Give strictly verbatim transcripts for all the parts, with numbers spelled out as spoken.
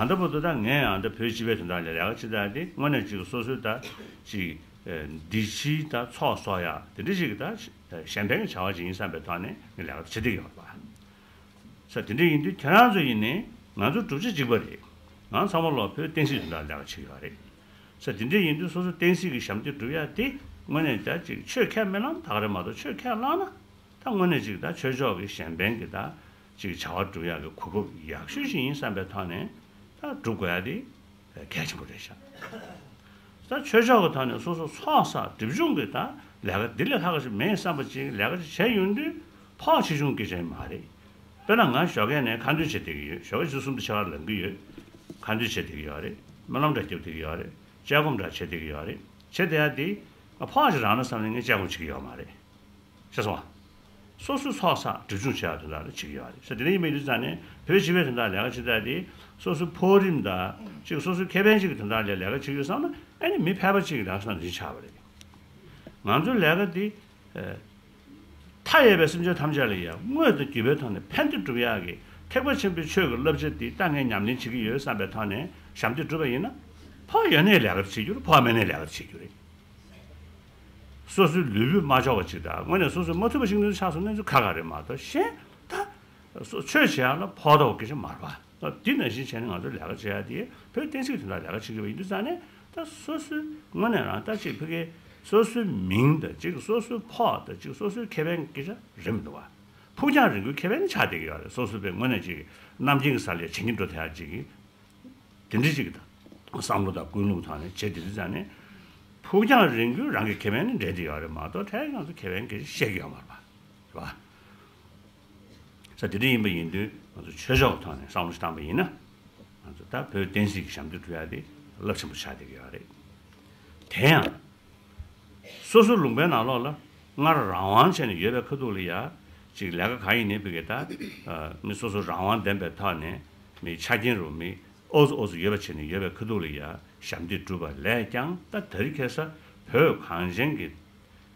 ད་ལྟ་བར་དུ་ད་ངས་ཡང་ད་བོད་སྤྱི་པའི་དོན་དག་ལ་ལས་ཀ་བྱེད་ཡ་དེ་དངོས་གནས་ཅིག་སོ་སོའི་ད་ཅིག་འདི་ཕྱིའི་ད་ཚོགས་གསོག་ཡ་དེ་འདྲ་ཞིག་གི་ད་གཞན་ཕན་གྱི་བྱ་བ་ཅིག་ཡིན་བསམ་པའི་ཐོག་ནས་ངས་ལས་ཀ་བྱེད་བསྡད་ཡོད་པ། ས་དེ་འདྲ་ཡིན་དུས་ཁྱེད་རང་ཚོ་ཡིན་ནའི་ང་ཚོ་གྲུབ་ཆ་གཅིག་པ་རེད། ང་ཚང་མ་ལོག་བོད་བསྟན་སྲིད་དོན་དག་ལས་ཀ་བྱེད་ཀྱི་ཡོད་རེད། ས་དེ་འདྲ་ཡིན་དུས་སོ་སོ་བསྟན་སྲིད་ཀྱི་ཞབས་འདེགས་སྒྲུབ་ཡ་དེ་དངོས་གནས་ད་ཅིག་ཆོས་ཁས་མི་བླངས་ད་ག་རེད་མ་གཏོགས། ཆོས་ཁས་བླངས་ན་ད་དངོས་གནས་ཅིག་ད་ཆོས་ཕྱོགས་ཀྱི་གཞན་ཕན་གྱི་ད་ཅིག་བྱ་བ་སྒྲུབ་ཡ་གི་གོ་སྐབས་ཡག་ཤོས་ཤིག་ཡིན་བསམ་པའི་ཐོག་ནས་ད་སྒྲུབ་དགོས་ཡ་དེ་གལ་ཆེན་པོ་རེད་ཤག་ད་ཆོས་ཕྱོགས་ཀྱི་ཐོག་ནས་སོ་སོ་ཚོགས་བསགས་སྒྲིབ་སྦྱོང་གི་ད་ལས་ཀ་འདི་ལས་ལྷག་པ་ཞིག་མེད་བསམ་པ་ཅིག་ལས་ཀ་ཅིག་བྱས་ཡོང་དུས་ཕོགས་ཆེ་ཆུང་སྐད་ཆ་མ་རེད། དཔེར་ན་ང་ཞོགས་ཀས་ནས་ཁ་འདོན་བྱེད་བསྡད་ཀྱི་ཡོད། ཞོགས་ཀས་ཆུ་ཚོད་གསུམ་དང་ཕྱེད་ཀ་ལངས་ཀྱི་ཡོད། ཁ་འདོན་བྱེད་བསྡད་ཀྱི་ཡོད་རེད། སྨོན་ལམ་འདྲ་རྒྱབ་བསྡད་ཀྱི་ཡོད་རེད། དཔྱད་སྒོམ་འདྲ་བྱེད་བསྡད་ཀྱི་ཡོད་རེད། བྱེད་བསྡད་ཡ་དེ་ང་ཕོགས་ཤིག་རག་ན་བསམ་ནས་ངས་དཔྱད་སྒོམ་བྱེད་ཀྱི་ཡོད་མ་རེད། ཤེས་སོང་ང་། སོ་སོའི་ཚོགས་བསགས་སྒྲིབ་སྦྱོང་བྱེད་ཡ་དེ་དག་ལ་བྱེད་ཀྱི་ཡོད་རེད། ས་དེ་འདྲ་ཡིན་པ་ཡིན་དུས་ཙང་ནས་བོད་སྤྱི་པའི་དོན་དག་ལས་ཀ་བྱེད་ཡ་དེ་སོ་སོའི་ཕོགས་རིམ་དང་ཅིག་སོ་སོའི་ཁེ་ཕན་ཅིག་གི་དོན་དག་ལ་ལས་ཀ་བྱེད་ཀྱི་ཡོད་བསམ་ན་ཨ་ནི་མི་ཕལ་པ་ཅིག་གི་ལས་ཀ་བྱེད་ན་འདི་ཆགས་པ་རེད། ང་ཚོའི་ལས་ཀ་འདི། མཐའ་ཡས་པའི་སེམས་ཅན་ཐམས་ཅད་ལ་ཡང་དངོས་དང་བརྒྱུད་པའི་ཐོག་ནས་ཕན་བདེ་སྒྲུབ་ཡག་གི་ཐེག་པ་ཆེན་པོའི་ཆོས་ཀྱི་བསླབ་བྱ་འདི་ད་ངས་ཉམས་ལེན་བྱེད་ཀྱི་ཡོད་བསམ་པའི་ཐོག་ནས་ཞབས་འདེགས་སྒྲུབ་པ་ཡིན་ན། ཕོགས་ཡོད་ནའི་ལས་ཀ་བྱེད་རྒྱུ་རེད། ཕོགས་མེད་ནའི་ལས་ཀ་བྱེད་རྒྱུ་རེད། སོ་སོའི་ལུས་པོས་མ་ལྕོགས་པ་ཅིག་དང་དངོས་གནས་སོ་སོས་མ་ཐུབ་པ་ཞིག་ནི་ཆགས་སོང་ན་ཁག་ཁག་རེད་མ་གཏོགས་གཞན་ད། སོ་ཆོས་བྱེད་ཡག་ལ་ཕོགས་དོགས་སྐད་ཆ་མ་རེད་པ། འདི་ནང་བཞིན་བྱས་ནས་ང་ཚོ་ལས་ཀ་བྱེད་ཡག་དེ་བོད་བསྟན་སྲིད་དོན་དག་ལས་ཀ་བྱེད་ཀྱི་ཡོད་པ་ཡིན་དུས་ཙང་ནས་ད་སོ་སོའི་དངོས་གནས་རང་ད་ཅིག་ཕ་གིའི་སོ་སོའི་མིང་དང་ཅིག་སོ་སོའི་ཕོགས་དང་ཅིག་སོ་སོའི་ཁེ་ཕན་སྐད་ཆ་རེད་མི་འདུག་པ། ཕུགས་རྒྱང་རིང་པོའི་ཁེ་ཕན་ཆགས་བསྡད་ཀྱི་ཡོད་རེད། སོ་སོ་པའི་དངོས་གནས་ཅིག་རྣམ་མཁྱེན་གྱི་ས་ལ་བྱེད་ཀྱི་འགྲོ་ཐུབ་ཡག་ཅིག་གི་དེ་འདྲ་ཅིག་གི་ད་བསམ་བློ་དང་ཀུན་སློང་ཐོག་ནས་བྱེད་དེ་དུས་ཙང་ནས་ཕུགས་རྒྱང་རིང་པོའི་རང་གི་ཁེ་ཕན་ནི་འདྲེས་བསྡད་ཡོད་རེད་མ་གཏོགས་ཕྲན་ཡང་ཚོ་ཁེ་ཕན་སྐད་ཆ་བཤད་ཀྱི་ཡོད་མ་རེད་པ། རེད་པ། ས་དེ་འདྲ་ཡིན་པ་ཡིན་དུས་ང་ཚོ་ཆོས་ཕྱོགས་ཀྱི་ཐོག་ནས་བསམ་བློ་ཞིག་བཏང་པ་ཡིན་ན། ང་ཚོ་ད་བོད་བསྟན་སྲིད་ཀྱི་ཞབས་འདེགས་སྒྲུབ་ཡ་དེ་རླབས་ཆེན་པོ་ཆགས་བསྡད་ཀྱི་ཡོད་རེད། དེ་ཡང་། སོ་སོའི་ལུང་པའི་ནང་ལོགས་ལ་སྔར་རང་དབང་བྱས་ནས་ཡོད་པའི་ཁ་ཐུག་ལ་ཡ། ཅིག་ལས་ཀ་གང་ཡིན་ནའི་ཕ་གི་ད། མི་སོ་སོ་རང་དབང་ལྡན་པའི་ཐོག་ནས་མི་ཆ་རྐྱེན་རུ་མི་ཨོ་ཙི་ཨོ་ཙི་ཡོད་པ་བྱས་ནས་ཡོད་པའི་ཁ་ཐུག་ལ་ཡ་ཞབས་འདེགས་སྒྲུབ་པ་ལས་ཀྱང་ད་དེ་རིང་ཁ་སང་བོད་གངས་ཅན་གྱི།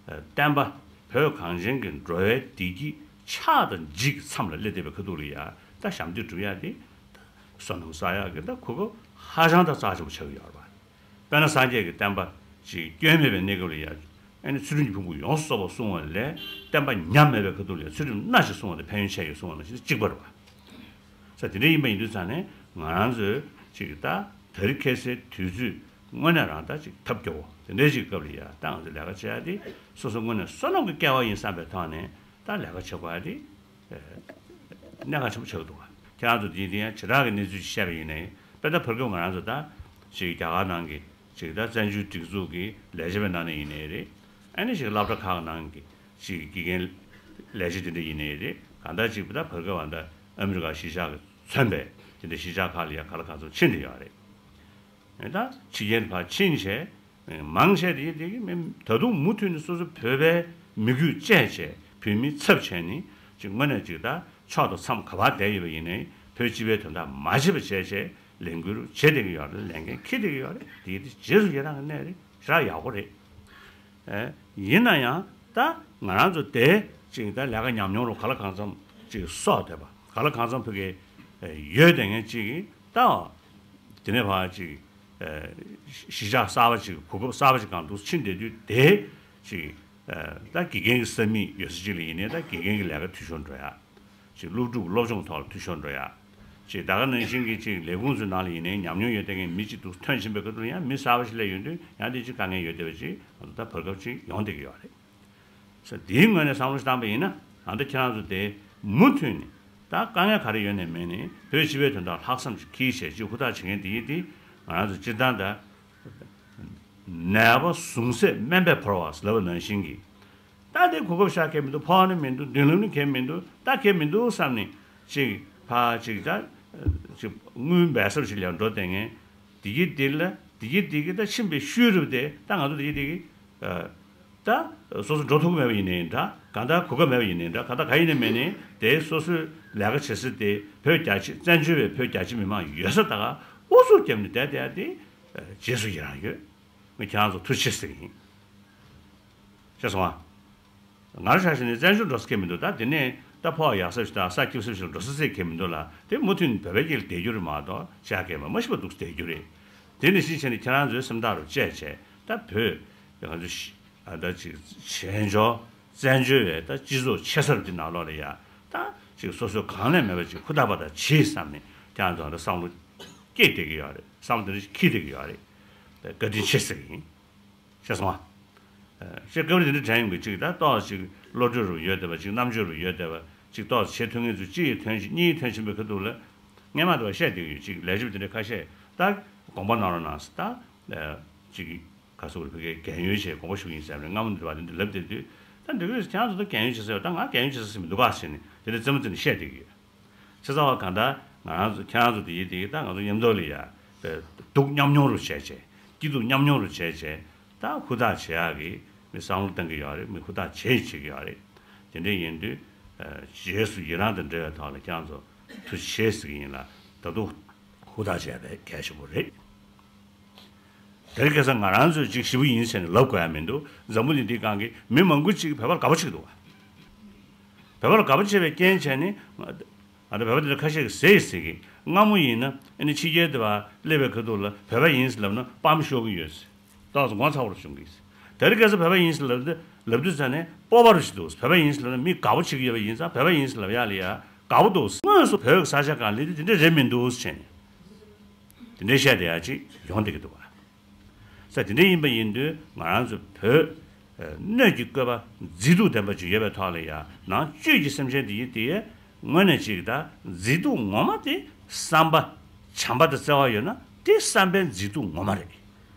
བསྟན་པ། བོད་གངས་ཅན་གྱི་འགྲོ་བའི་བདེ་སྐྱིད་ཆགས་དང་འཇིག་གི་མཚམས་ལ་སླེབས་བསྡད་པའི་ཁ་ཐུག་ལ་ཡ་ད་ཞབས་འདེགས་སྒྲུབ་ཡ་དེ། ད་བསོད་ནམས་བསགས་ཡག་གི་ད་གོ་སྐབས་ཧ་ཅང་ད་རྩ་ཆེན་པོ་ཆགས་ཀྱི་ཡོད་རེད་པ། དཔེར་ན་སངས་རྒྱས་ཀྱི་བསྟན་པ་ཅིག་སྐྱོན་མེད་པའི་གནས་སྐབས་ལ་ཡ། ཨ་ནི་ཚུལ་ཁྲིམས་ཀྱི་ཕུང་པོ་ཡོངས་སུ་རྫོགས་པ་བསྲུང་བ་ལས་བསྟན་པ་ཉམས་མེད་པའི་ཁ་ཐུག་ལ་ཡ་ཚུལ་ཁྲིམས་སྣ་ཞིག་བསྲུང་བ་དང་ཕན་ཡོན་ཆེ་ཡོད་བསྲུང་བ་ནང་བཞིན་གཅིག་པ་རེད་པ། ས་དེ་འདྲ་ཡིན་པ་ཡིན་དུས་ཙང་ནས་ང་རང་ཚོའི་ཅིག་ད་དེ་རིང་ཁ་སང་དུས་ཚོད་དངོས་གནས་རང་ད་ཅིག་ཐབས་སྐྱོ་བོ་དེ་འདྲའི་ཅིག་སྐབས་ལ་ཡ་ད་ང་ཚོ་ལས་ཀ་བྱེད་ཡ་དེ་སོ་སོ་དངོས་གནས་བསོད་ནམས་ཀྱི་སྐལ་བ་ཡིན་བསམ་པའི་ཐོག་ནས་ད་ལས་ཀ་བྱེད་དགོས་ཡ་དེ། གནད་འགག་ཆེན་པོ་ཆགས་ཀྱི་འདུག་ག་ཁྱེད་རང་ཚོ་དེ་དེ་ཡང་བྱེ་བྲག་གི་གནས་ཚུལ་ཞིག་བཤད་པ་ཡིན་ནའི་དཔེར་ན་བར་སྐབས་ང་རང་ཚོ་ད་ཅིག་རྒྱ་གར་ནང་གི་ཅིག་ད་བཙན་བྱོལ་སྒྲིག་འཛུགས་ཀྱི་ལས་བྱེད་པའི་ནང་ནས་ཡིན་ནའི་རེད། ཨ་ནི་ཅིག་སློབ་གྲྭ་ཁག་ནང་གི་ཅིག་དགེ་རྒན་ལས་བྱེད་དེ་འདྲ་ཡིན་ནའི་རེད། གང་ལྟར་ཅིག་ད་བར་སྐབས་ད་ཨ་མི་རི་ཀ་གཞིས་ཆགས་ཀྱིས་མཚོན་པའི་དེ་འདྲ་གཞིས་ཆགས་ཁག་ལ་ཡང་ག་ལ་གང་འཚམ་ཕྱིན་བསྡད་ཡོད་རེད། ད་ཕྱི་རྒྱལ་ཕར་ཕྱིན་བྱས། མང་ཆེ་དེ་དེ་གི་མི་ད་དུང་མུ་མཐུད་ནས་སོ་སོ་བོད་པའི་མི་རྒྱུད་བཅས་བྱས་བོད་མིའི་ཚབ་བྱས་ནས་ཅིག་དངོས་གནས་ཅིག་ད་ཕྱོགས་དང་མཚམས་ག་པར་བསྡད་ཡོད་པ་ཡིན་ནའི་བོད་སྤྱི་པའི་དོན་དག་མ་བརྗེད་པ་བྱས་བྱས་ལས་འགུལ་བྱེད་བསྡད་ཀྱི་ཡོད་རེད། ལས་འགན་འཁྱེར་བསྡད་ཀྱི་ཡོད་རེད། དེ་དེ་རྗེས་སུ་ཡི་རང་གི་གནས་རེད། ཞེ་དྲག་ཡག་པོ་རེད། ཡིན་ན་ཡང་ད་ང་རང་ཚོ་དེ་ཅིག་ད་ལས་ཀ་ཉམས་མྱོང་རུ་ག་ལ་གང་འཚམ་ཅིག་གསོག་བསྡད་པ་ག་ལ་གང་འཚམ་ཕ་གི་ཡོད་བསྡད་མཁན་ཅིག་གིས་ད་དེ་ནས་ཕར་ཅིག་གཞིས་ཆགས་གསར་པ་ཅིག་གོ་སྐབས་གསར་པ་ཅིག་སྒང་དུ་ཕྱིན་བསྡད་དུས་དེ་ཅིག་ད་དགེ་རྒན་གྱི་ས་མིག་ཡོད་ས་ཅིག་ལ་ཡིན་ནའི་ད་དགེ་རྒན་གྱི་ལས་ཀ་འཐུས་ཤོར་འགྲོ་ཡ། ཅིག་སློབ་ཕྲུག་སློབ་སྦྱོང་ཐོག་ལ་འཐུས་ཤོར་འགྲོ་ཡ། ཅིག་ད་ག་ནང་བཞིན་གྱི་ཅིག་ལས་ཁུངས་ཚོའི་ནང་ལ་ཡིན་ནའི་ཉམས་མྱོང་ཡོད་བསྡད་མཁན་མི་གཅིག་འདུག་ཐོན་ཕྱིན་པའི་ཁ་ཐུག་ལ་ཡང་མི་གསར་པ་ཞིག་སླེབས་ཡོང་དུས་ཡང་དེ་ཅིག་དཀའ་ངལ་ཡོད་བསྡད་པ་ཅིག་ང་ཚོ་ད་བར་སྐབས་ཅིག་ཡོང་བསྡད་ཀྱི་ཡོད་རེད། ས་དེའི་ངོས་ནས་བསམ་བློ་ཞིག་བཏང་པ་ཡིན་ན་ང་ཚོ་ཁྱེད་རང་ཚོ་དེ་མུ་མཐུད་ནས་ད་དཀའ་ངལ་ག་རེ་ཡོད་ནའི་མེད་ནའི་བོད་སྤྱི་པའི་དོན་དག་ལྷག་བསམ་ཅིག་འཁྱེར་བྱས་ཅིག་ཧུར་ཐག་བྱེད་མཁན་དེ་ཡིན་དེ་ང་རང་ཚོ་སྤྱིར་བཏང་ད་ནད་པ་ཟུངས་ཟད་སྨན་པས་བོར་བ་ཟེར་ལབ་པ་ནང་བཞིན་གྱི། ད་དེ་གོ་སྐབས་ཤར་གྱི་མི་འདུག་ཕོགས་ནི་མི་འདུག་མདུན་ལམ་ནི་གས་མི་འདུག་ད་གས་མི་འདུག་བསམ་ནས་ཅིག་ཕར་ཅིག་ད་ཅིག་དངུལ་འབེལ་གསར་ཞིག་ལ་འགྲོ་བསྡད་མཁན་དེ་གི་དེ་ལ་དེ་གི་དེ་གི་ད་ཕྱིན་པའི་ཤུལ་རུ་དེ་ད་ང་ཚོ་དེ་གི་དེ་གི་ད་སོ་སོ་འགྲོ་ཐུབ་ཀྱི་མེད་པ་ཡིན་ནའི་འདྲ་གང་ལྟར་གོ་སྐབས་མེད་པ་ཡིན་ནའི་འདྲ་གང་ལྟར་ག་ཡིན་ནའི་མེད་ནའི་དེ་སོ་སོའི་ལས་ཀ་བྱེད་ས་དེ་བོད་རྒྱ་ཆེ་བཙན་བྱོལ་བའི་བོད་རྒྱ་ཆེ་མི་མང་ཡོད་ས་ད་ག་ཨུ་ཚུགས་བརྒྱབ་ནས་བསྡད་བསྡད་ཡ་དེ་རྗེས་སུ་ཡི་རང་ཡོད། ངས་ཁྱེད་རང་ཚོ་ཐུགས་རྗེ་ཆེ་ཟེར་གྱི་ཡིན། ཤེས་སོང་ང་། ང་རང་ཆ་བཞག་ནས་བཙན་བྱོལ་འགྲོ་ས་ཁེལ་མི་འདུག་ད་དེ་ནས་ ད་ཕོགས་ཡག་ས་ཞིག་དང་ས་སྐྱིད་ས་ཞིག་ལ་འགྲོ་ས་ཟེར་གྱི་མི་འདུག་ལ། དེ་མུ་མཐུད་ནས་བོད་པའི་སྐད་ལ་བསྡད་རྒྱུ་རེད་མ་གཏོགས་ཤ་སྐད་མ་མ་ཤི་བ་འདུག་བསྡད་རྒྱུ་རེད། དེ་ནི་ཤི་བྱས་ནས་ཁྱེད་རང་ཚོའི་སེམས་ཐག་རུ་བཅད་བྱས་ད་བོད་ང་ཚོ་ཤི་ཨ་ད་ཅིག་བྱེས་འབྱོར་བཙན་བྱོལ་བའི་ད་སྤྱི་ཚོགས་ཆེ་ས་རུ་དེ་ནང་ལོགས་ལ་ཡ་ད་ཅིག་སོ་སོའི་གང་ལས་མེད་པ་ཅིག་ཧུར་ཐག་པ་དང་བྱེད་བསམ་ནས་ཁྱེད་རང་ཚོ་ད་བསམ་བློ་སྐྱེས་བསྡད་ཀྱི་ཡོད་རེད། བསམ་བློ་དེ་འདྲ་ཞིག་འཁྱེར་བསྡད་ཀྱི་ཡོད་རེད། བཀའ་དྲིན་ཆེ་ཟེར་གྱི་ཡིན། ཤེས་སོང་ཨ། ཤེས་སྐབས་རེ་དེ་འདྲ་དྲན་ཡོང་གི་གཅིག་ད་ཏོག་ཅིག་བློ་གྲོས་རུ་ཡོད་བསྡད་པ་ཅིག་རྣམ་དཔྱོད་རུ་ཡོད་བསྡད་པ་ཅིག་ཏོག་བྱེད་ཐུབ་ངེས་ཚུལ་གཅིག་ཡི་ཐོན་ཕྱིན་གཉིས་ཡི་ཐོན་ཕྱིན་པའི་ཁ་ཐུག་ལ་སྔས་མ་དེ་བ་བཤད་བསྡད་ཀྱི་ཡོད། ཅིག་ལས་བྱེད་དེ་འདྲ་ཁ་ཤས་ད་དགོངས་པ་གནང་རོགས་གནང་ཟེར་ད་ཅིག་ག་སོགས་བོད་སྐད་རྒན་ཡོལ་བྱས་དགོངས་པ་ཞུ་གི་ཡིན་ཟེར་ནས་སྔ་མོ་འདི་བ་དེ་འདྲ་ལབ་བསྡད་དུས་ད་འདི་ག་རེད་ཁྱེད་རང་ཚོ་ད་རྒན་ཡོལ་བྱེད་ས་ཡོད་ད་ང་རྒན་ཡོལ་བྱེད་ས་ཟེར་མི་འདུག་ག་ཟེར་ནས་དེ་འདྲ་རྩེད་མོ་རྩེ་ནས་བཤད་བསྡད་ཀྱི་ཡོད། བྱས་ཙང་བ་གང་ལྟར་ང་རང་ཚོ་ཁྱེད་རང་ཚོ་དེ་ཡིན་དེ་ཡིན་ད་ང་ཚོ་མཉམ་དུ་ལ་ཡ་སྡུག་མཉམ་མྱོང་རུ་བྱས་བྱས་སྐྱིད་སྡུག་མཉམ་མྱོང་རུ་བྱས་བྱས་ད་ཧུར་ཐག་བྱེད་ཡག་གི་མི་བསམ་བློ་གཏང་གི་ཡོད་རེད། མི་ཧུར་ཐག་བྱེད་བྱེད་ཀྱི་ཡོད་རེད། དེ་འདྲ་ཡིན་དུས་རྗེས་སུ་ཡི་རང་དང་འབྲེལ་བའི་ཐོག་ལ་ཁྱེད་རང་ཚོ་ཐུགས་རྗེ་ཆེ་ཟེར་གི་ཡིན་ལ་ད་དུང་ཧུར་ཐག་བྱས་པའི་གལ་ཆེན་པོ་རེད། དེར་ཁ་སང་ང་རང་ཚོས་ཅིག་ཞེ་པོ་ཡིན་ཟེར་ནས་ལབ་དགོས་ཡ་མི་འདུག་འཛམ་བུ་གླིང་འདིའི་སྒང་གི་མི་མང་པོ་ཅིག་བོད་པར་དགའ་པོ་བྱེད་ཀྱི་འདུག་བ། བོད་པར་དགའ་པོ་བྱེད་པའི་རྐྱེན་བྱས་ནས་ང་ཚོ་བོད་པ་དེ་འདྲ་ཁ་ཤས་ཀྱིས་ཟེར་ཡི་ཟེར་གི་སྔ་མོ་ཡིན་ན་ཨ་ནི་ཕྱི་རྒྱལ་དུ་བ་སླེབས་པའི་ཁ་ཐུག་ལ་བོད་པ་ཡིན་ཟེར་ལབ་ན་པའམ་ཤོར་གི་ཡོད་ཟེར། ཏོག་ཙམ་ངོ་ཚ་བོར་བྱུང་གི་ཟེར། དེར་ཁ་སང་བོད་པ་ཡིན་ཟེར་ལབ་དུས་ལབ་དུས་ཙ་ནས་སྤོབས་པ་རུ་ཞིག་འདུག་བོད་པ་ཡིན་ཟེར་ལབ་ན་མི་དགའ་པོ་བྱེད་ཀྱི་ཡོད་པ་ཡིན་ཙང་བོད་པ་ཡིན་ཟེར་ལབ་ཡག་ལ་ཡ་དགའ་པོ་འདུག་དངོས་སུ་བོད་ཀྱི་ས་ཆ་སྒང་སླེབས་དུས་དེ་འདྲ་རེད་མི་འདུག་ཟེར་ནས། དེ་འདྲའི་བཤད་བསྡད་ཡ་ཅིག་ཡོང་བསྡད་ཀྱི་འདུག་བ། ས་དེ་འདྲ་ཡིན་པ་ཡིན་དུས་ང་རང་ཚོ་བོད་སྣོད་ཀྱི་བཀོད་པ་མཛེས་སྡུག་ལྡན་པ་ཅིག་ཡོད་པའི་ཐོག་ལ་ཡ་ནང་བཅུད་ཀྱི་སེམས་ཅན་དེ་ཡིན་དེ་དངོས་གནས་ཅིག་ད་མཛེས་སྡུག་ངོ་མ་དེ་བསམ་པ་བྱམས་པ་དང་བརྩེ་བ་ཡོད་ན་དེ་བསམ་པའི་མཛེས་སྡུག་ངོ་མ་རེད།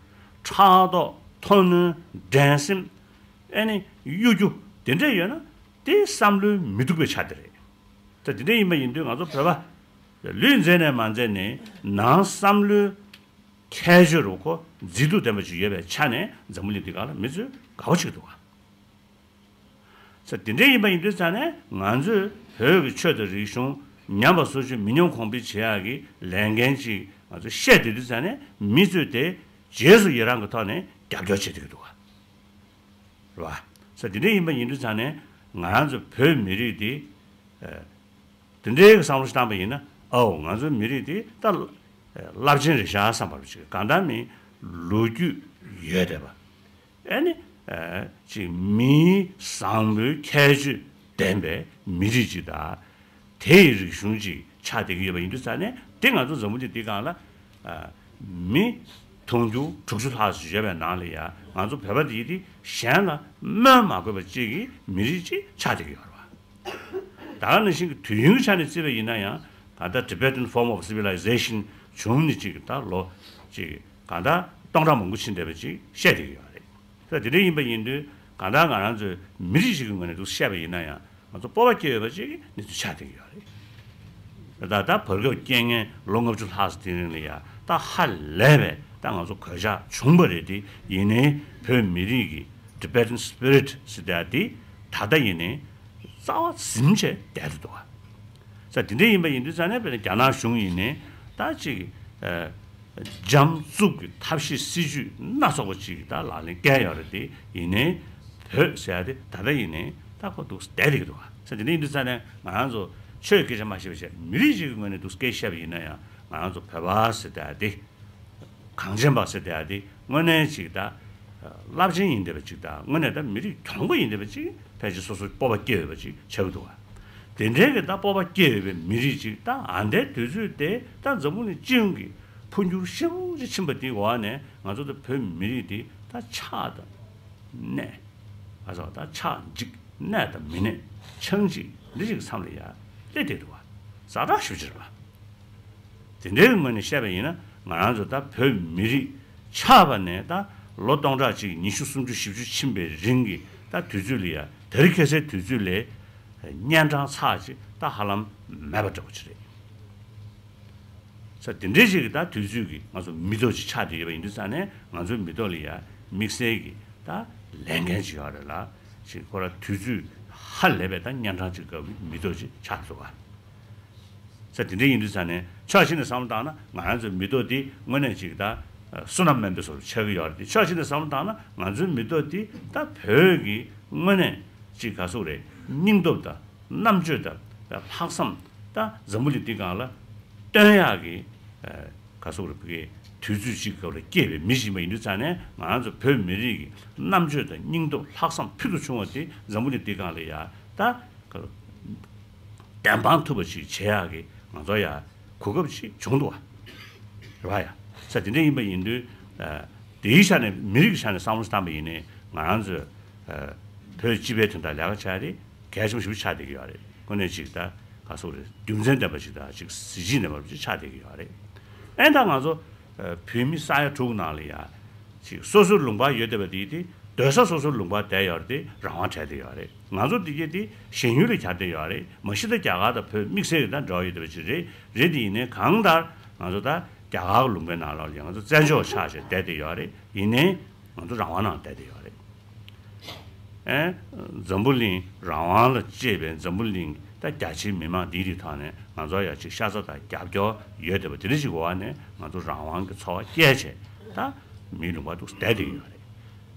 ཕྲག་དོག་མཐོ་གནོན་འགྲན་སེམས་ཨེ་ནི་གཡོ་སྒྱུ་དེ་འདྲ་ཡོད་ན་དེ་བསམ་བློའི་མི་སྡུག་པའི་ཆ་དེ་རེད། ད་དེ་འདྲ་ཡིན་པ་ཡིན་དུས་ང་ཚོ་བོད་པ་ལུས་མཛེས་ནས་མ་མཛེས་ནས་ནང་བསམ་བློའི་ཁྱད་ཆོས་རུ་ཁོ་མཛེས་སྡུག་ལྡན་པ་ཅིག་ཡོད་པའི་ཆ་ནས་འཛམ་བུ་གླིང་འདི་སྒང་ལ་མི་ཚོས་དགའ་བོ་ཅིག་འདུག་ག་ས་དེ་འདྲ་ཡིན་པ་ཡིན་དུས་ཙང་ནས་ང་ཚོས་བོད་ཀྱི་ཆོས་དང་རིག་གཞུང་ཉམས་པ་སོར་ཆུད་མི་ཉམས་གོང་འཕེལ་བྱེད་ཡག་གི་ལས་འགན་ཅིག་ང་ཚོས་བཤད་བསྡད་དུས་ཙང་ནས་མི་ཚོས་དེ་རྗེས་སུ་ཡི་རང་གི་ཐོག་ནས་རྒྱབ་སྐྱོར་བྱེད་བསྡད་ཀྱི་འདུག་ག་རེད་བ། ས་དེ་འདྲ་ཡིན་པ་ཡིན་དུས་ཙང་ནས་ང་རང་ཚོ་བོད་མི་རིགས་འདི་དེ་འདྲའི་བསམ་བློ་ཞིག་བཏང་པ་ཡིན་ན་ཨའོ་ང་ཚོའི་མི་རིགས་འདི་ད་རླབས་ཆེན་རེད་ཤག་བསམ་པ་ཅིག་གང་ལྟར་མིན་ལོ་རྒྱུས་ཡོད་བསྡད་པ་ཨེ་ནི་ཅིག་མིའི་བཟང་པོའི་ཁྱད་ཆོས་ལྡན་པའི་མི་རིགས་ཅིག་དང་དེ་ཡི་རིག་གཞུང་ཅིག་ཆགས་བསྡད་ཀྱི་ཡོད་པ་ཡིན་དུས་ཙང་ནས་དེ་ང་ཚོ་འཛམ་བུ་གླིང་འདི་སྒང་ལ་མི་དུང་ཕྱུར་དྲུག་ཅུ་ལྷག་ཙམ་ཡོད་པའི་ནང་ལ་ཡང་ང་ཚོ་བོད་པ་འདི་དེ་གཞན་ལ་སྨོན་མ་དགོས་པ་ཅིག་གི་མི་རིགས་ཅིག་ཆགས་བསྡད་ཀྱི་ཡོད་རེད་བ། ད་ག་ནང་བཞིན་གྱི་དུས་ཡུན་གྱི་ཆ་ནས་བརྩིས་པ་ཡིན་ན་ཡང་ད་ལྟ་Tibetan form of civilization བྱུང་ནས་ཅིག་ད་ལོ་ཅིག་གང་ལྟར་སྟོང་ཕྲག་མང་པོ་ཕྱིན་བསྡད་པ་ཅིག་བཤད་བསྡད་ཀྱི་ཡོད་རེད། ད་དེ་འདྲ་ཡིན་པ་ཡིན་དུས་གང་ལྟར་ང་རང་ཚོའི་མི་རིགས་ཤིག་གི་ངོས་ནས་འདུག་བཤད་པ་ཡིན་ན་ཡང་ང་ཚོ་སྤོབས་པ་སྐྱེ་འོས་པ་ཅིག་གི་གནས་ཚུལ་ཆགས་བསྡད་ཀྱི་ཡོད་རེད། ད་ད་བར་སྐབས་རྐྱེན་ངན་ལོ་ལྔ་བཅུ་ལྷག་ཙམ་དེ་རིང་ལ་ཡང་ད་ཧ་ལས་པའི་ད་ང་ཚོ་གོད་ཆག་བྱུང་བ་རེད་དེ་ཡིན་ནའི་བོད་མི་རིགས་ཀྱི་Tibetan spirit ཟེར་ཡ་དེ་ད་ལྟ་ཡིན་ནའི་རྩ་བ་ཟིན་བྱས་བསྡད་དུ་འདུག་ག་ས་དེ་འདྲ་ཡིན་པ་ཡིན་དུས་ཙང་ནས་དཔེར་ན་རྒྱ་ནག་གཞུང་ཡིན་ནའི་ད་ཅིག་འཇམ་རྩུབ་ཀྱི་ཐབས་ཤེས་སྲིད་ཇུས་སྣ་ཚོགས་པ་ཅིག་ད་ལག་ལེན་བཀལ་ཡོད་རེད་དེ་ཡིན་ནའི་བོད་ཟེར་ཡ་དེ་ད་ལྟ་ཡིན་ནའི་ད་ཁོ་འདུག་བསྡད་བསྡད་ཀྱི་འདུག་ག་ས་དེ་འདྲ་ཡིན་དུས་ཙང་ནས་ང་རང་ཚོ་ཆོས་སྐད་ཆ་མ་བཤད་པ་བྱས་མི་རིགས་ཅིག་གི་ངོས་ནས་འདུག་སྐད་བཤད་པ་ཡིན་ན་ཡང་ང་རང་ཚོ་བོད་པ་ཟེར་ཡ་དེ། གངས་ཅན་པ་ཟེར་བསྡད་ཡ་དེ་དངོས་གནས་ཅིག་ད་རླབས་ཆེན་ཡིན་བསྡད་པ་ཅིག་དང་དངོས་གནས་ད་མི་རིགས་གྱོང་པོ་ཡིན་བསྡད་པ་ཅིག་ཕལ་ཆེར་སོ་སོ་སྤོབས་པ་སྐྱེ་འོས་པ་ཅིག་ཆགས་ཀྱི་འདུག་བ། དེ་འདྲའི་གི་ད་སྤོབས་པ་སྐྱེ་འོས་པའི་མི་རིགས་ཅིག་ད་ཨ་ནི་དུས་ཚོད་དེ་ད་འཛམ་བུ་གླིང་སྤྱི་ཡོངས་ཀྱི་འཕོ་འགྱུར་ཞེ་པོ་ཅིག་ཕྱིན་པ་དེའི་འོག་ནས་ང་ཚོ་ད་བོད་མི་རིགས་དེ་ད་ཆགས་དང་གནས། ཨ་ཙང་ད་ཆགས་འཇིག་གནས་དང་མི་གནས་ཆགས་འཇིག་འདི་ཅིག་གི་མཚམས་ལ་ཡ་སླེབས་བསྡད་འདུག་བ། ཛ་དྲག་ཞེ་པོ་ཅིག་རེད་བ། དེ་འདྲའི་ངོས་ནས་བཤད་པ་ཡིན་ན་ང་རང་ཚོ་ད་བོད་མི་རིགས་ཆགས་པ་ནས་ད་ལོ་སྟོང་ཕྲག་གཅིག་ཉི་ཤུ་སུམ་ཅུ་བཞི་བཅུ་ཕྱིན་པའི་རིང་གི་ད་དུས་ཚོད་ལ་ཡ་དེ་རིང་ཁ་སང་དུས་ཚོད་ལས་གཉན་འཕྲང་ཚར་ཅིག་ད་ཧ་ལམ་མེད་པ་འདྲ་པོ་ཅིག་རེད། ས་དེ་འདྲའི་ཞིག་གི་ད་དུས་ཚོད་ཀྱི་ང་ཚོ་མི་ཐོག་ཅིག་ཆགས་བསྡད་ཡོད་པ་ཡིན་དུས་ཙང་ནས་ང་ཚོའི་མི་ཐོག་ལ་ཡ་དམིགས་བསལ་གྱི་ད་ལས་འགན་ཅིག་ཡོད་རེད་ལ་ཞིག་ཁོ་ར་དུས་ཚོད་ཧ་ལས་པའི་ད་གཉན་འཕྲང་ཅིག་སྐབས་ཀྱི་མི་ཐོག་ཅིག་ཆགས་འདུག་ག་ས་དེ་འདྲ་ཡིན་དུས་ཙང་ནས་ཕྱོགས་གཅིག་ནས་བསམ་བློ་བཏང་ན་ང་རང་ཚོའི་མི་ཐོག་འདི་དངོས་གནས་ཅིག་ད་བསོད་ནམས་དམན་པའི་བཟོ་འདྲ་ཆགས་ཀྱི་ཡོད་རེད་དེ་ཕྱོགས་གཅིག་ནས་བསམ་བློ་བཏང་ན་ང་ཚོའི་མི་ཐོག་འདི་ད་བོད་ཀྱི་དངོས་གནས་ཅིག་ག་ཟེར་དགོས་རེད་སྙིང་སྟོབས་དང་རྣམ་དཔྱོད་དང་ ལྷག་བསམ་ད་འཛམ་བུ་གླིང་འདི་སྒང་ལ་སྟོན་ཡག་གི་ག་སོག་རེ་བུ་གའི་དུས་ཚོད་ཅིག་སྐབས་ལ་སྐྱེས་པའི་མི་ཞིག་མ་ཡིན་དུས་ཙང་ནས། ང་རང་ཚོ་བོད་མི་རིགས་ཀྱི་རྣམ་དཔྱོད་དང་སྙིང་སྟོབས་ལྷག་བསམ་ཕུལ་དུ་བྱུང་བ་དེ་འཛམ་བུ་གླིང་འདི་སྒང་ལ་ཡ་ད་བདེན་དཔང་ཐུབ་པ་ཞིག་བྱེད་ཡག་གི་ང་ཚོ་ཡ་གོ་སྐབས་ཅིག་བྱུང་འདུག་བ། རེད་བ་ཡ། ས་དེ་འདྲ་ཡིན་པ་ཡིན་དུས། དེའི་ཆ་ནས་མི་རིགས་ཀྱི་ཆ་ནས་བསམ་བློ་བཏང་པ་ཡིན་ནའི་ང་རང་ཚོས་བོད་སྤྱི་པའི་དོན་དག་ལས་ཀ་བྱ་ཡ་དེ་གལ་ཆེན་པོ་ཞིག་ཆགས་བསྡད་ཀྱི་ཡོད་རེད། དངོས་གནས་ཅིག་ད་ག་སོག་རེད། རྒྱུ་མཚན་ལྡན་པ་ཞིག་དང་ཅིག་གཟི་བརྗིད་ལྡན་པ་ཞིག་ཆགས་བསྡད་ཀྱི་ཡོད་རེད། ཨེ་ད་ང་ཚོ་བོད་མི་ས་ཡ་དྲུག་ནང་ལ་ཡ་ཅིག་སོ་སོའི་ལུང་པ་ཡོད་བསྡད་པ་དེ་དེ་སྡོད་ས་སོ་སོའི་ལུང་པ་བསྡད་ཡོད་རེད། དེ་རང་དབང་བྲལ་བསྡད་ཡོད་རེད། ང་ཚོ་འདི་གས་དེ་ཞེན་ཡུལ་ལ་གྱར་བསྡད་ཡོད་རེད། མ་གཞི་ད་རྒྱ་གར་དང་བོད་དམིགས་བསལ་གྱི་ད་འབྲེལ་བ་ཡོད་བསྡད་པ་ཅིག་རེད། རེད་དེ་ཡིན་ནའི་གང་ལྟར་ང་ཚོ་ད་རྒྱ་གར་གྱི་ལུང་པའི་ནང་ལོགས་ལ་ཡང་ང་ཚོ་བཙན་བྱོལ་བ་ཆགས་བྱས་བསྡད་བསྡད་ཡོད་རེད། ཡིན་ནའི་ང་ཚོ་རང་དབང་ནང་བསྡད་བསྡད་ཡོད་རེད། ཨེ། འཛམ་བུ་གླིང་རང་དབང་ལ་གཅེས་པའི་འཛམ་བུ་གླིང་ད་རྒྱ་ཆེའི་མི་མང་འདིའི་རིགས་ཐོག་ནས་ང་ཚོ་ཡ་ཅིག་ཤ་ཚ་དང་རྒྱབ་སྐྱོར་ཡོད་བསྡད་པ་དེ་འདྲ་ཞིག་འོག་ནས་ང་ཚོ་རང་དབང་གི་འཚོ་བ་སྐྱེལ་བྱས་ད་མིའི་ལུང་པ་འདུག་བསྡད་བསྡད་ཡོད་རེད།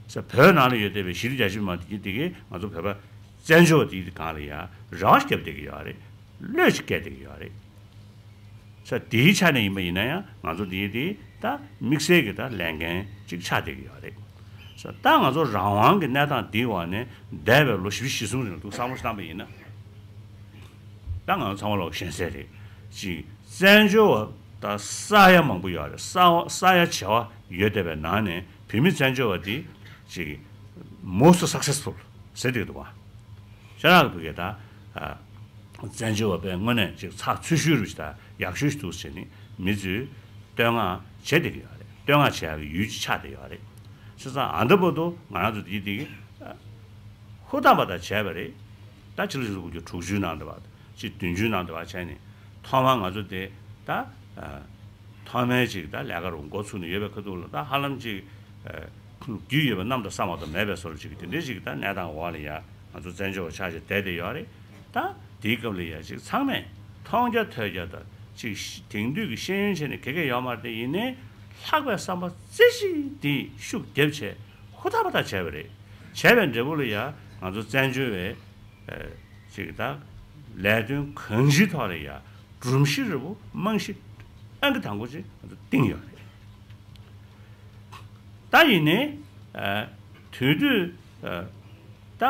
ས་བོད་ནང་ལ་ཡོད་བསྡད་པའི་གཞིས་ལུས་རྒྱ་ཆེ་མི་མང་དེ་གི་དེ་གིས་ང་ཚོ་བོད་པ་བཙན་བྱོལ་བ་དེའི་སྒང་ལ་ཡ་རེ་བ་ཞིག་བརྒྱབ་བསྡད་ཀྱི་ཡོད་རེད། བློས་ཞིག་བཀལ་བསྡད་ཀྱི་ཡོད་རེད། ས་དེའི་ཆ་ནས་ཡིན་པ་ཡིན་ན་ཡང་ང་ཚོ་དེའི་དེ་ད་དམིགས་བསལ་གྱི་ད་ལས་འགན་ཅིག་ཆགས་བསྡད་ཀྱི་ཡོད་རེད། ས་ད་ང་ཚོ་རང་དབང་གི་གནས་སྟངས་དེའི་འོག་ནས་འདས་པའི་ལོ་བཞི་བཅུ་ཞེ་གསུམ་རིང་ལ་འདུག་བསམ་བློ་བཏང་པ་ཡིན་ན། ད་ང་ཚོ་ཚང་མ་ལོག་ཤེས་གསལ་རེད། ཅིག་བཙན་བྱོལ་བ་ད་ས་ཡ་མང་པོ་ཡོད་རེད། ས་བ་ས་ཡ་བྱེ་བ་ཡོད་བསྡད་པའི་ནང་ནས་བོད་མི་བཙན་བྱོལ་བ་དེ་ཅིག་most successful ཟེར་བསྡད་འདུག་བ། ཤ་རག་གི་བུ་གས་ད་བཙན་བྱོལ་བ་པས་དངོས་གནས་ཅིག་ཚགས་ཚུད་ཤོས་རུ་ཞིག་དང་ཡག་ཤོས་ཤིག་འདུག་ཟེར་ནས་མི་ཚོས་བསྟོད་བསྔགས་བྱེད་བསྡད་ཀྱི་ཡོད་རེད། བསྟོད་བསྔགས་བྱེད་ཡག་གི་ཡུལ་ཅིག་ཆགས་བསྡད་ཡོད་རེད། བྱས་ཙང་ཨ་འདྲ་པོ་འདུག་ང་རང་ཚོ་དེ་དེ་གི་ཧུར་ཐག་པ་དང་བྱས་པ་རེད། ད་ཕྱི་ལོ་ཆིག་སྟོང་དགུ་བརྒྱ་དྲུག་ཅུ་ནང་དུ་བ་ཅིག་བདུན་ཅུ་ནང་དུ་བ་བྱས་ནས་ཐོག་མར་ང་ཚོ་དེ་ད་ཐོག་མའི་ཅིག་ད་ལས་ཀ་རུ་འགོ་ཚུགས་ནས་ཡོད་པའི་ཁ་ཐུག་ལ་ད་ཧ་ལམ་ཅིག་རྒྱུས་ཡོད་པ་གནམ་དང་ས་མ་གཏོགས་མེད་པའི་བཟོ་འདྲ་ཅིག་གི་དེ་འདྲའི་ཅིག་ད་གནས་སྟངས་འོག་ལ་ཡ་ང་ཚོ་བཙན་བྱོལ་བ་ཆགས་བྱས་བསྡད་བསྡད་ཡོད་རེད། ད་དེའི་སྐབས་ལ་ཡ་ཅིག་ཚང་མས་མཐོང་རྒྱ་ཐོས་རྒྱ་དང་ཅིག་དེང་དུས་ཀྱི་ཤེས་ཡོན་བྱས་ནས་ག་གེ་ཡོད་མ་རེད། དེ་ཡིན་ནའི་ལྷག་པའི་བསམ་པ་རྩེ་གཅིག་དེ་ཤུགས་བརྒྱབ་བྱས་ཧུར་ཐག་པ་ཐག་བྱས་པ་རེད། བྱས་པའི་འབྲས་བུ་ལ་ཡ་ང་ཚོ་བཙན་བྱོལ་བའི་ཅིག་ད་ལས་དོན་གང་ཅིའི་ཐོག་ལ་ཡ་སྒྲོམ་གཞི་རེ་བོ་རྨང་གཞི་ཨང་ཀི་དང་པོ་ཅིག་ང་ཚོ་བཏིང་ཡོད་རེད། ད་ཡིན་ནའི་དུས་དུས་ད་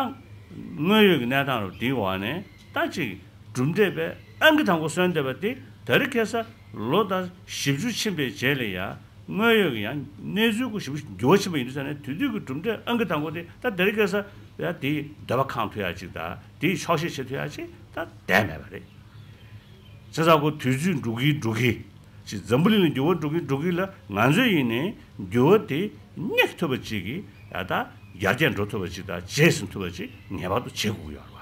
དངོས་ཡོད་ཀྱི་གནས་སྟངས་རུ་དེའི་འོག་ནས་ད་ཅིག་གྲུབ་འབྲས་པས་ཨང་ཀི་དང་པོ་སོན་བསྡད་པ་དེ་ད་རེས་ཁ་སང་ལོ་ད་བཞི་བཅུ་ཕྱིན་པའི་རྗེས་ལ་ཡ་དངོས་ཡོད་ཀྱི་ཡང་གནས་ཚུལ་ཀུན་ཞིབ་འགྱུར་བ་ཕྱིན་པ་ཡིན་དུས་ཙང་ནས་དུས་དུས་ཀྱི་གྲུབ་འབྲས་ཨང་ཀི་དང་པོ་དེ་ད་ད་རེས་ཁ་སང་ཡ་དེའི་འདོད་པ་ཁེངས་ཐུབ་ཡ་ཅིག་དང་དེའི་ཆོག་ཤེས་བྱེད་ཐུབ་ཡ་ཅིག་ད་བསྡད་མེད་པ་རེད། བྱས་ཙང་ཁོ་དུས་ཚོད་འགྲོ་གི་འགྲོ་གི་ཅིག་འཛམ་བུ་གླིང་ལ་འགྱུར་བ་འགྲོ་གི་འགྲོ་གི་ལ་ང་ཚོས་ཡིན་ནའི་འགྱུར་བ་དེ་སྙེག་ཐུབ་པ་ཅིག་གི་ཡ་ད་ཡར་རྒྱས་འགྲོ་ཐུབ་པ་ཅིག་དང་རྗེས་ཟིན་ཐུབ་པ་ཅིག་ངེས་པར་དུ་བྱེད་དགོས་ཀྱི་ཡོད་རེད་བ།